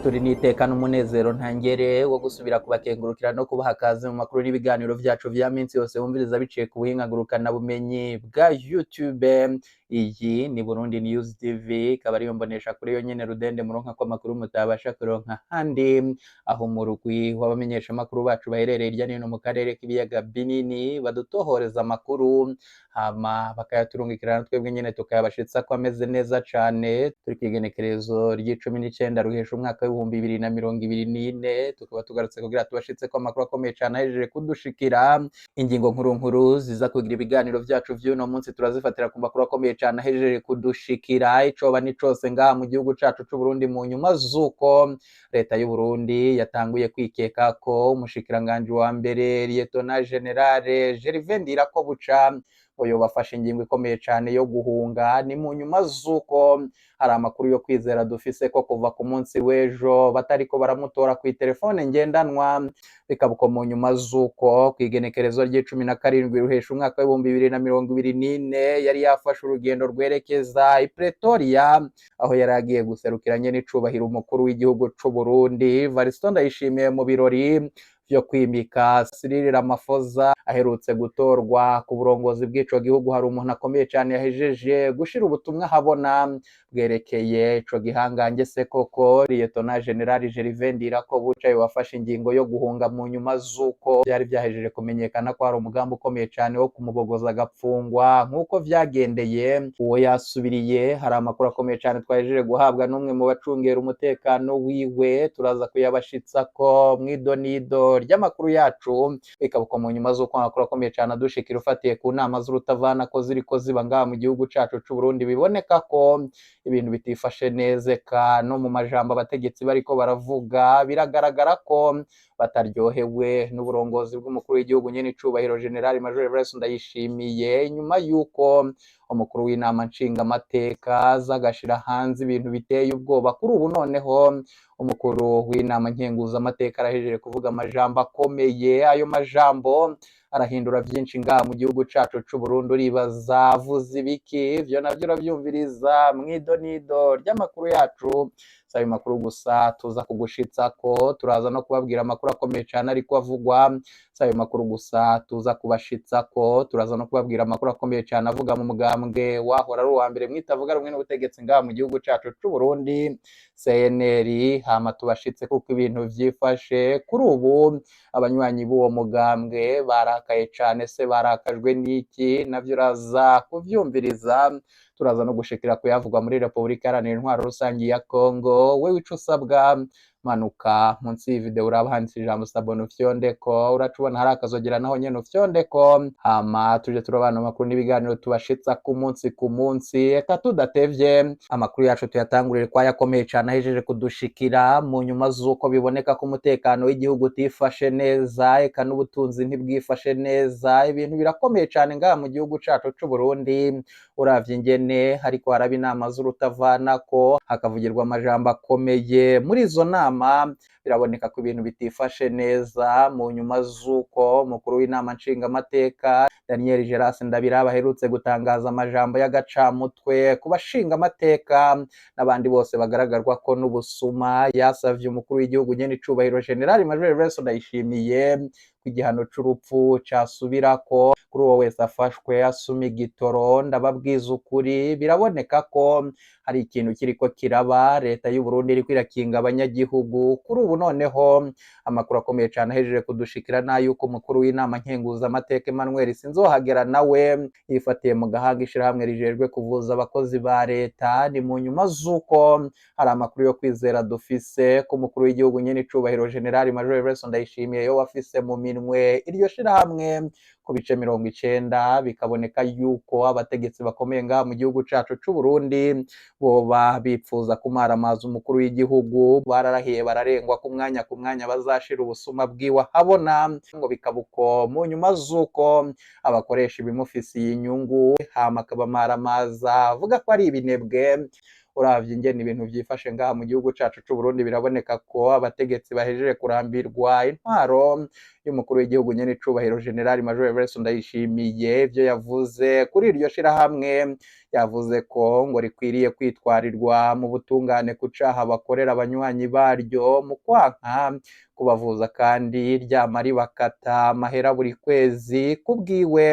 Turi n'iteka n'umunezero ntangere wo gusubira kubakengurukira no kubaha kaze mu makuru n'ibiganiro vyacu vya minsi yose wumviriza biciye ku buhinga ngurukanabumenyi bwa YouTube. Iyi ni Burundi News TV, ikaba ariyo mbonesha kuri yo nyene rudende muronka ko amakuru mutabasha kuronka handi, aho mu rugwi w'abamenyeshamakuru bacu baherereye hirya no hino mu karere k'ibiyaga binini badutohoreza amakuru, hama bakayaturungikirana, twebwe nyene tukayabashitsa ko ameze neza cane. Turi kw'igenekerezo ry'icumi n'icenda ruhesha umwaka w'2024, tukaba tugarutse kugira tubashitse ko amakuru akomeye cane ahejeje kudushikira. Ingingo nkuru nkuru ziza kugira ibiganiro vyacu vy'uno munsi turazifatira ku makuru akomeye cane ahejeje kudushikira. Icoba ni cose ngaha mu gihugu cacu c'Uburundi mu nyuma z'uko leta y'Uburundi yatanguye kwikeka ko umushikiranganji wa mbere, Lieutenant Général Gervais Ndirakobuca, ngo yobafashe ingingo ikomeye cane yo guhunga. Ni mu nyuma z'uko hari amakuru yo kwizera dufise ko kuva ku munsi w'ejo batariko baramutora kw'itelefone ngendanwa, bikaba uko mu nyuma z'uko kw'igenekerezo ry'icumi na karindwi ruhesha umwaka w'2024 yari yafashe urugendo rwerekeza i Pretoria, aho yari agiye guserukira nyene icubahiro umukuru w'igihugu c'Uburundi Variston Ndayishimiye mu birori vyo kwimika Cyril Ramaphosa aherutse gutorwa ku burongozi bw'ico gihugu. Hari umuntu akomeye cane yahejeje gushira ubutumwa habona bwerekeye ico gihangange. Se koko Lieutenant Général Gervais Ndirakobuca wafashe ingingo yo guhunga mu nyuma z'uko vyari vyahejeje kumenyekana ko hari umugambi ukomeye cane wo kumubogoza agapfungwa nk'uko vyagendeye uwo yasubiriye? Hari amakuru akomeye cane twahejeje guhabwa n'umwe mu bacungera umutekano wiwe, turaza kuyabashitsako mw'idonido ry'amakuru yacu. Bikaba uko mu nyuma z'uko amakuru akomeye cane adushikira ufatiye ku nama z'urutavana ko ziriko ziba ngaha mu gihugu cacu c'Uburundi, biboneka ko ibintu bitifashe neza. Eka no mu majambo abategetsi bariko baravuga, biragaragara ko bataryohewe n'uburongozi bw'umukuru w'igihugu nyene icubahiro Général Major Evariste Ndayishimiye, inyuma y'uko umukuru w'inama nshingamateka aza agashira hanze ibintu biteye ubwoba. Kuri ubu noneho umukuru w'inama nkenguzamateka arahejeje kuvuga amajambo akomeye. Ayo majambo arahindura vyinshi ngaha mu gihugu cacu c'Uburundi. Uribaza avuze ibiki? Ivyo navyo uravyumviriza mw'idonido ry'amakuru yacu. Si ayo makuru gusa tuza kugushitsako, turaza no kubabwira amakuru akomeye cane ariko avugwa. Si ayo makuru gusa tuza kubashitsako, turaza no kubabwira amakuru akomeye cane avuga mu mugambwe wahora ari uwa mbere mwitavuga rumwe n'ubutegetsi ngaha mu gihugu cacu c'Uburundi, CNL. Hama tubashitse kuko ibintu vyifashe kuri ubu, abanywanyi b'uwo mugambwe barakaye cane. Se barakajwe n'iki? Navyo uraza kuvyumviriza. Turaza no gushikira kuyavugwa muri Repubulika Iharanira Intwaro Rusangi ya Kongo. Wewe ico usabwa, manuka munsi y'iyi uraba handitse ijambo "s'abonner", ufyondeko. Uraca ubona hari akazogera, naho nyene ufyondeko, hama tuje turabana amakuru n'ibiganiro tubashitsa ku munsi ku munsi. Eka tudatevye, amakuru yacu tuyatangurire kwa yakomeye cane ahejeje kudushikira mu nyuma z'uko biboneka ko umutekano w'igihugu utifashe neza, eka n'ubutunzi ntibwifashe neza. Ibintu birakomeye cane ngaha mu gihugu cacu c'Uburundi. Uravye ingene hariko haraba inama z'urutavanako, hakavugirwa amajambo akomeye muri izo nama, biraboneka ko ibintu bitifashe neza, mu nyuma z'uko umukuru w'inama nshingamateka Daniel Geras Ndabiraba aherutse gutangaza amajambo y'agacamutwe ku bashingamateka n'abandi bose bagaragarwa ko n'ubusuma. Yasavye umukuru w'igihugu nyene icubahiro Général Major Evariste Ndayishimiye ko igihano c'urupfu casubirako kuri uwo wese afashwe asuma igitoro. Ndababwiza ukuri, biraboneka ko hari ikintu kiriko kiraba. Leta y'u Burundi iriko irakinga abanyagihugu. Kuri ubu noneho amakuru akomeye cane ahejeje kudushikira n'ayuko umukuru w'inama nkenguzamateka Emmanuel Sinzohagera nawe yifatiye mu gahanga ishirahamwe rijejwe kuvuza abakozi ba leta. Ni mu nyuma z'uko hari amakuru yo kwizera dufise ko umukuru w'igihugu nyene icubahiro Général Major Evariste Ndayishimiye yo wafise mu minwe iryo shirahamwe ku bice 90, bikaboneka yuko abategetsi bakomeye ngaha mu gihugu cacu c'u Burundi boba bipfuza kumaramaza umukuru w'igihugu. Bararahiye bararengwa ku mwanya ku mwanya bazashira ubusuma bwiwe ahabona. Ngo bikaba uko mu nyuma z'uko abakoresha ibimufisiye inyungu, hama akabamaramaza avuga ko ari ibinebwe. Uravye ingene ibintu vyifashe ngaha mu gihugu cacu c'u Burundi, biraboneka ko abategetsi bahejeje kurambirwa intwaro y'umukuru w'igihugu nyene icubahiro Général Major Evariste Ndayishimiye. Ivyo yavuze kuri iryo shirahamwe Yavuze ko ngo rikwiriye kwitwarirwa mu butungane ku caha bakorera abanywanyi baryo mu kwanka kubavuza kandi ryama ribakata amahera buri kwezi. Kubwiwe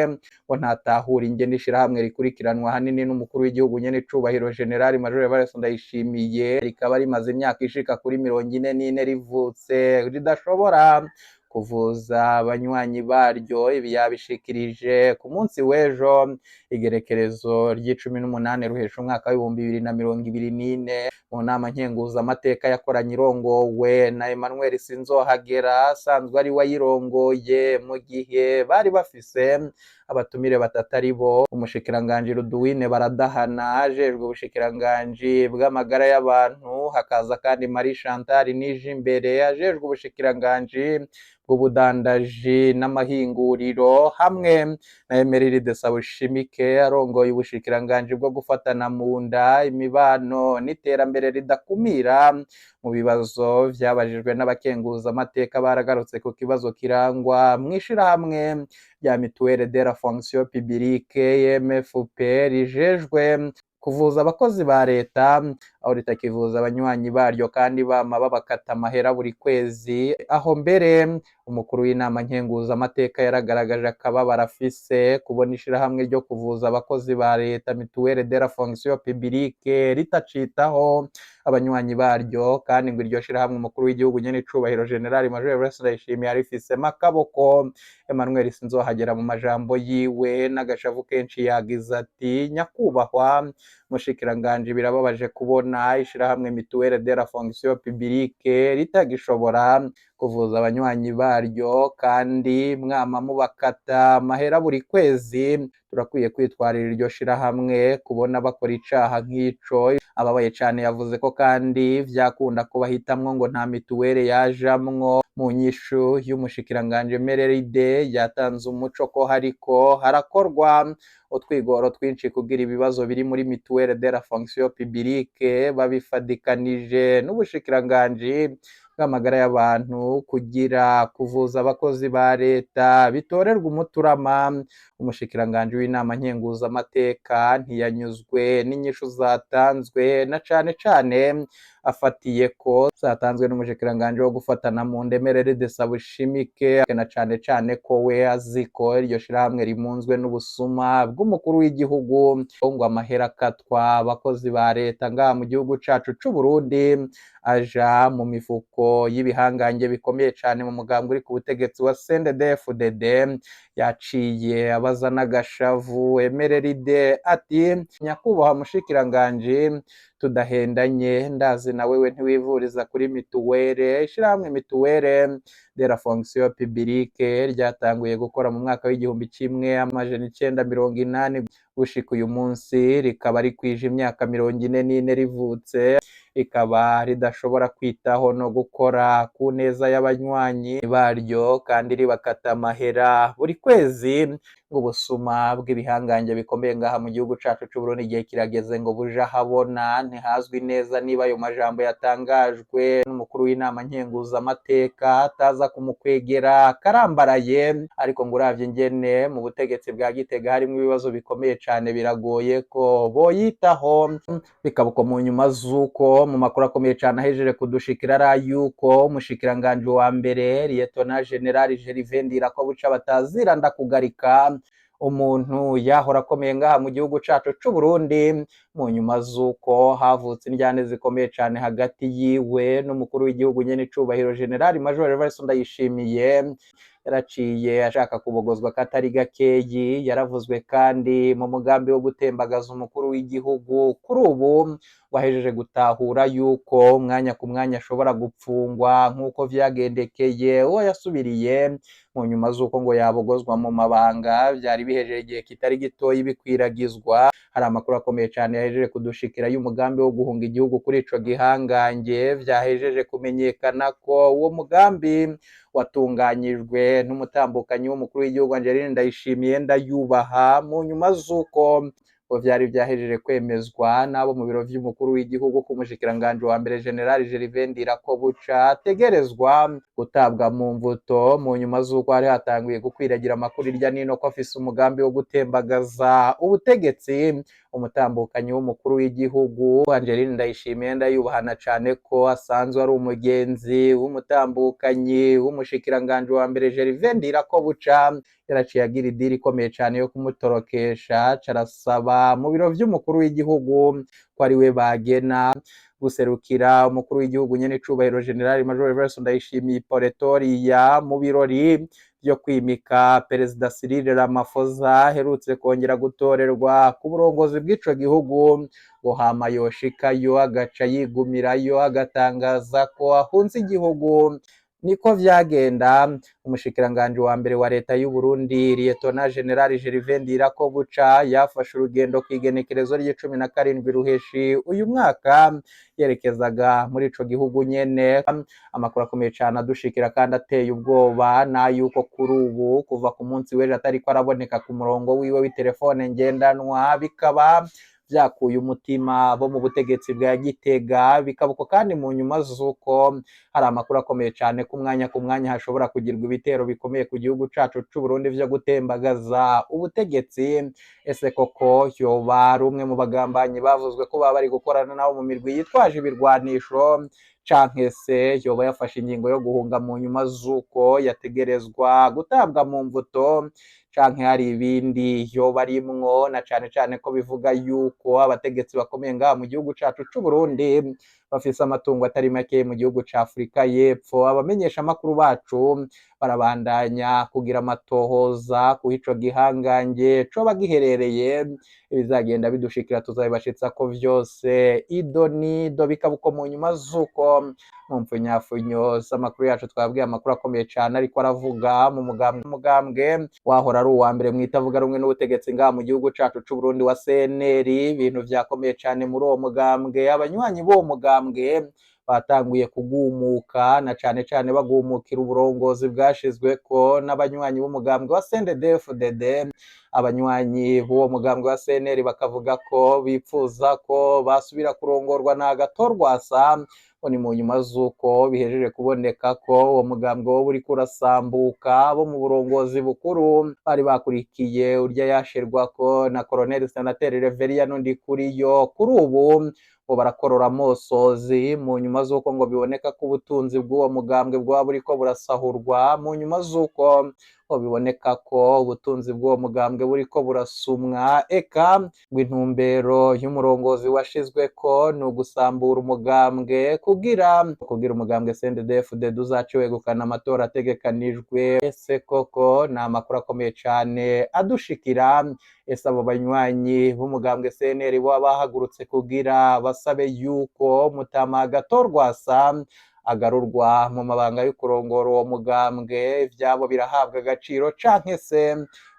ngo ntatahura ingene ishirahamwe rikurikiranwa hanini n'umukuru w'igihugu nyene icubahiro General Major Evariste Ndayishimiye, rikaba rimaze imyaka ishika kuri 44 rivutse, ridashobora kuvuza abanywanyi baryo. Ibi yabishikirije ku munsi w'ejo, igerekerezo ry'icumi n'umunani ruhesha umwaka w'2024, mu nama nkenguzamateka yakoranye irongowe na Emmanuel Sinzohagera asanzwe ari we ayirongoye, mu gihe bari bafise abatumire batatu ari bo umushikiranganji Ruduwine Baradahana ajejwe ubushikiranganji bw'amagara y'abantu, hakaza kandi Marie Chantal Nijimbere ajejwe ubushikiranganji bw'ubudandaji n'amahinguriro, hamwe na Emeride Sabushimike arongoye ubushikiranganji bwo gufatana mu nda, imibano n'iterambere ridakumira. Mu bibazo vyabajijwe n'abakenguzamateka, baragarutse ku kibazo kirangwa mw'ishirahamwe rya Mutuelle de la Fonction Publique MFP rijejwe kuvuza abakozi ba leta, aho ritakivuza abanywanyi baryo kandi bama babakata amahera buri kwezi. Aho mbere umukuru w'inama nkenguzamateka yaragaragaje akababaro afise kubona ishirahamwe ryo kuvuza abakozi ba leta Mutuelle de la Fonction Publique ritacitaho abanywanyi baryo, kandi ngo iryo shirahamwe umukuru w'igihugu nyene icubahiro General Major Evariste Ndayishimiye arifisemo akaboko. Emmanuel Sinzohagera mu majambo yiwe n'agashavu kenshi yagize ati: "Nyakubahwa mushikiranganji, birababaje kubona ishirahamwe Mutuelle de la Fonction Publique ritagishobora kuvuza abanywanyi baryo kandi mwama mubakata amahera buri kwezi. Turakwiye kwitwarira iryo shirahamwe kubona bakora icaha nk'ico." Ababaye cane yavuze ko kandi vyakunda ko bahitamwo ngo nta mituwere yajamwo. Mu nyishu y'umushikiranganji Emeride, yatanze umuco ko hariko harakorwa utwigoro twinshi kugira ibibazo biri muri Mutuelle de la Fonction Publique babifadikanije n'ubushikiranganji bw'amagara y'abantu, kugira kuvuza abakozi ba leta bitorerwa umuturama. Umushikiranganji w'inama nkenguzamateka ntiyanyuzwe n'inyishu zatanzwe, na cane cane afatiye ko zatanzwe n'umushikiranganji wo gufatana mu ndemerere de Sabushimike, na cane cane ko we azi ko iryo shirahamwe rimunzwe n'ubusuma bw'umukuru w'igihugu, ngo amahera akatwa abakozi ba leta ngaha mu gihugu cacu c'u Burundi aja mu mifuko y'ibihangange bikomeye cane mu mugambwe uri ku butegetsi wa CNDD-FDD. Yaciye abaza n'agashavu Emereride ati: "Nyakubahwa mushikiranganji, tudahendanye ndazi na wewe ntiwivuriza kuri mituwere. Ishirahamwe Mutuelle de la Fonction Publique ryatanguye gukora mu mwaka w'1980, gushika uyu munsi rikaba rikwije imyaka 44 rivutse, rikaba ridashobora kwitaho no gukora ku neza y'abanywanyi baryo kandi ribakata amahera buri kwezi. Ngo ubusuma bw'ibihangange bikomeye ngaha mu gihugu cacu c'Uburundi igihe kirageze ngo buje ahabona." Ntihazwi neza niba ayo majambo yatangajwe n'umukuru w'inama nkenguzamateka ataza kumukwegera karambaraye, ariko ngo uravye ingene mu butegetsi bwa Gitega harimwo ibibazo bikomeye cane, biragoye ko boyitaho. Bikaba uko mu nyuma z'uko mu makuru akomeye cane ahejeje kudushikira ari yuko umushikiranganji wa mbere Lieutenant General Gervais Ndirakobuca batazira ndakugarika, umuntu yahora akomeye ngaha mu gihugu cacu c'u Burundi, mu nyuma z'uko havutse indyane zikomeye cane hagati yiwe n'umukuru w'igihugu nyene icubahiro General Major Evariste Ndayishimiye, yaraciye ashaka kubogozwa katari gakeyi. Yaravuzwe kandi mu mugambi wo gutembagaza umukuru w'igihugu. Kuri ubu wahejeje gutahura yuko umwanya ku mwanya ashobora gupfungwa nk'uko vyagendekeye uwo yasubiriye, mu nyuma z'uko ngo yabogozwa mu mabanga vyari bihejeje igihe kitari gitoyi bikwiragizwa. Hari amakuru akomeye cane yahejeje kudushikira y'umugambi wo guhunga igihugu kuri ico gihangange. Vyahejeje kumenyekana ko uwo mugambi watunganyijwe n'umutambukanyi w'umukuru w'igihugu Angeline Ndayishimiye Ndayubaha, mu nyuma z'uko ngo vyari vyahejeje kwemezwa n'abo mu biro vy'umukuru w'igihugu ko umushikiranganji wa mbere General Gervais Ndirakobuca ategerezwa gutabwa mu mvuto, mu nyuma z'uko hari hatanguye gukwiragira amakuru irya nino ko afise umugambi wo gutembagaza ubutegetsi. Umutambukanyi w'umukuru w'igihugu Angeline Ndayishimiye ndayubahana cane ko asanzwe ari umugenzi w'umutambukanyi w'umushikiranganji wa mbere Gervais Ndirakobuca, yaraciye agira idiri ikomeye cane yo kumutorokesha, carasaba mu biro vy'umukuru w'igihugu ko ari we bagena guserukira umukuru w'igihugu nyene icubahiro General Major Evariste Ndayishimiye Pretoria mu birori vyo kwimika Perezida Cyril Ramaphosa aherutse kongera gutorerwa ku burongozi bw'ico gihugu, ngo hama yoshikayo agaca yigumirayo agatangaza ko ahunze igihugu. Niko vyagenda. Umushikiranganji wa mbere wa leta y'u Burundi Lieutenant General Gervais Ndirakobuca yafashe urugendo kw'igenekerezo ry'icumi na karindwi Ruheshi uyu mwaka, yerekezaga muri ico gihugu nyene. Amakuru akomeye cane adushikira kandi ateye ubwoba nayuko kuri ubu kuva ku munsi w'ejo atariko araboneka ku murongo wiwe w'itelefone ngendanwa, bikaba vyakuye umutima bo mu butegetsi bwa Gitega. Bikaba uko kandi mu nyuma z'uko hari amakuru akomeye cane ku mwanya ku mwanya hashobora kugirwa ibitero bikomeye ku gihugu cacu c'u Burundi vyo gutembagaza ubutegetsi. Ese koko yoba ari umwe mu bagambanyi bavuzwe ko baba bari gukorana nabo mu mirwi yitwaje ibirwanisho, canke se yoba yafashe ingingo yo guhunga mu nyuma z'uko yategerezwa gutabwa mu mvuto, canke hari ibindi yoba arimwo, na cane cane ko bivuga yuko abategetsi bakomeye ngaha mu gihugu cacu c'u Burundi bafise amatungo atari make mu gihugu ca Afurika y'Epfo? Abamenyesha amakuru bacu barabandanya kugira amatohoza kuho ico gihangange coba giherereye. Ibizagenda bidushikira tuzabibashitsa ko vyose ido nido. Bikaba uko mu nyuma z'uko mu mpfunyafunyo z'amakuru yacu twabwiye amakuru akomeye cane ariko aravuga mu mugambwe wahora ari uwa mbere mwitavuga rumwe n'ubutegetsi ngaha mu gihugu cacu c'u Burundi wa CNL. Ibintu vyakomeye cane muri uwo mugambwe, abanywanyi b'uwo mugambwe batanguye kugumuka, na cane cane bagumukira uburongozi bwashizweko n'abanywanyi b'umugambwe wa CNDD-FDD. Abanywanyi b'uwo mugambwe wa CNL bakavuga ko bipfuza ko basubira kurongorwa na Agathon Rwasa, ngo ni mu nyuma z'uko bihejeje kuboneka ko uwo mugambwe wo uriko urasambuka, bo mu burongozi bukuru bari bakurikiye urya yashirwako na Colonel Senateri Reverien Ndikuriyo, kuri ubu ngo barakorora amosozi mu nyuma z'uko ngo biboneka ko ubutunzi bw'uwo mugambwe bwaba buriko burasahurwa, mu nyuma z'uko ngo biboneka ko ubutunzi bw'uwo mugambwe buriko burasumwa, eka ngo intumbero y'umurongozi washizweko ni ugusambura umugambwe kugira umugambwe CNDD-FDD uzace wegukana amatora ategekanijwe. Ese koko ni amakuru akomeye cane adushikira? Ese abo banywanyi b'umugambwe CNL boba bahagurutse kugira basabe yuko Mutama Agathon Rwasa agarurwa mu mabanga yo kurongora uwo mugambwe, ivyabo birahabwa agaciro, canke se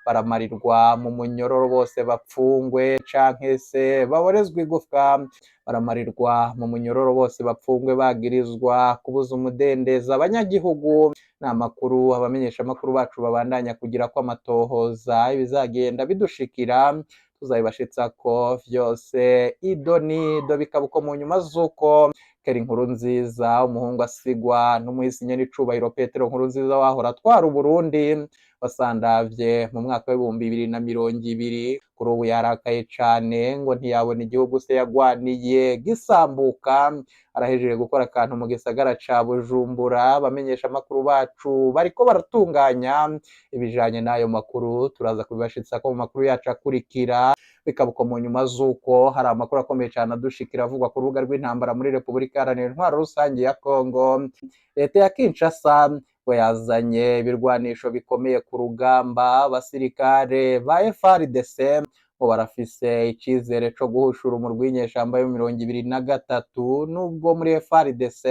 baramarirwa mu munyororo bose bapfungwe, canke se baborezwe igufwa? Baramarirwa mu munyororo bose bapfungwe bagirizwa kubuza umudendezo abanyagihugu? Ni amakuru abamenyeshamakuru bacu babandanya kugira ko amatohoza, ibizagenda bidushikira tuzabibashitsa ko vyose ido nido. Bikaba uko mu nyuma z'uko Kera inkuru nziza, umuhungu asigwa n'umuhisi nyene icubahiro Petero Nkurunziza wahora atwara Uburundi, wasandavye mu mwaka w'2020, kuri ubu yarakaye cane ngo ntiyabona igihugu se yagwaniye gisambuka. Arahejeje gukora akantu mu gisagara ca Bujumbura. Abamenyesha amakuru bacu bariko baratunganya ibijanye n'ayo makuru, turaza kubibashitsa ko mu makuru yacu akurikira. Bikaba uko mu nyuma z'uko hari amakuru akomeye cane adushikira avugwa ku rubuga rw'intambara muri Repubulika Iharanira Intwaro Rusange ya Kongo. Leta ya Kinshasa ngo yazanye ibirwanisho bikomeye ku rugamba, abasirikare ba FARDC ngo barafise icizere co guhushura umurwi w'inyeshamba yo 23. Nubwo muri FARDC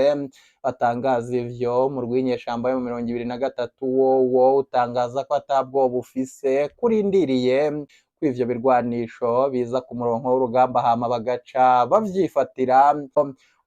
batangaza ivyo, umurwi w'inyeshamba yo 23 wowo utangaza ko atabwoba ufise, kurindiriye ko ivyo birwanisho biza ku murongo w'urugamba hama bagaca bavyifatira.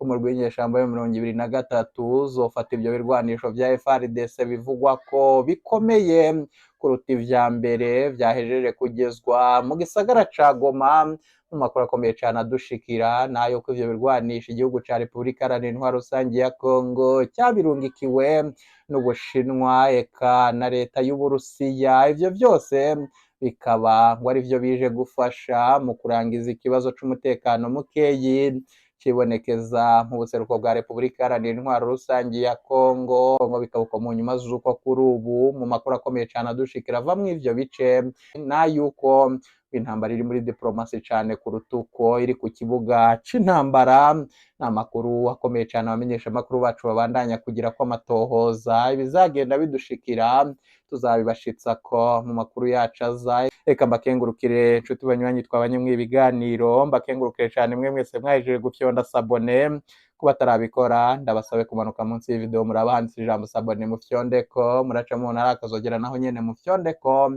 Umurwi w'inyeshamba yo 23 uzofata ivyo birwanisho vya FARDC bivugwa ko bikomeye kuruta ivya mbere vyahejeje kugezwa mu gisagara ca Goma. Mu makuru akomeye cane adushikira nayo ko ivyo birwanisho igihugu ca Repubulika Iharanira Intwaro Rusange ya Kongo cyabirungikiwe n'Ubushinwa eka na leta y'Uburusiya, ivyo vyose Bikaba ngo arivyo bije gufasha mu kurangiza ikibazo c'umutekano mukeyi cibonekeza mu buseruko bwa Repubulika Iharanira Intwaro Rusangi ya Kongo. Kongo bikaba uko mu nyuma z'uko kuri ubu mu makuru akomeye cane adushikira ava mw'ivyo bice n'ayuko intambara iri muri diplomasi cane kuruta uko iri ku kibuga c'intambara. Ni amakuru akomeye cane abamenyesha amakuru bacu babandanya kugira ko amatohoza, ibizagenda bidushikira tuzabibashitsa ko mu makuru yacu aza. Reka mbakengurukire nshuti banywanyi twabanye mw'ibi biganiro, mbakengurukire cane mwe mwese mwahejeje gufyonda s'abonner. Ku batarabikora, ndabasabe kumanuka munsi y'ivideo, muraba handitse ijambo "s'abonner", mufyondeko, muraca mubona ari akazogera, naho nyene mufyondeko,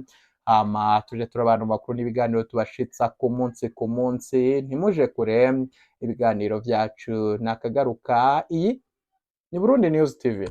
hama tuje turabana mu makuru n'ibiganiro tubashitsa ku munsi ku munsi. Ntimuje kure, ibiganiro vyacu nakagaruka. Iyi ni Burundi News TV.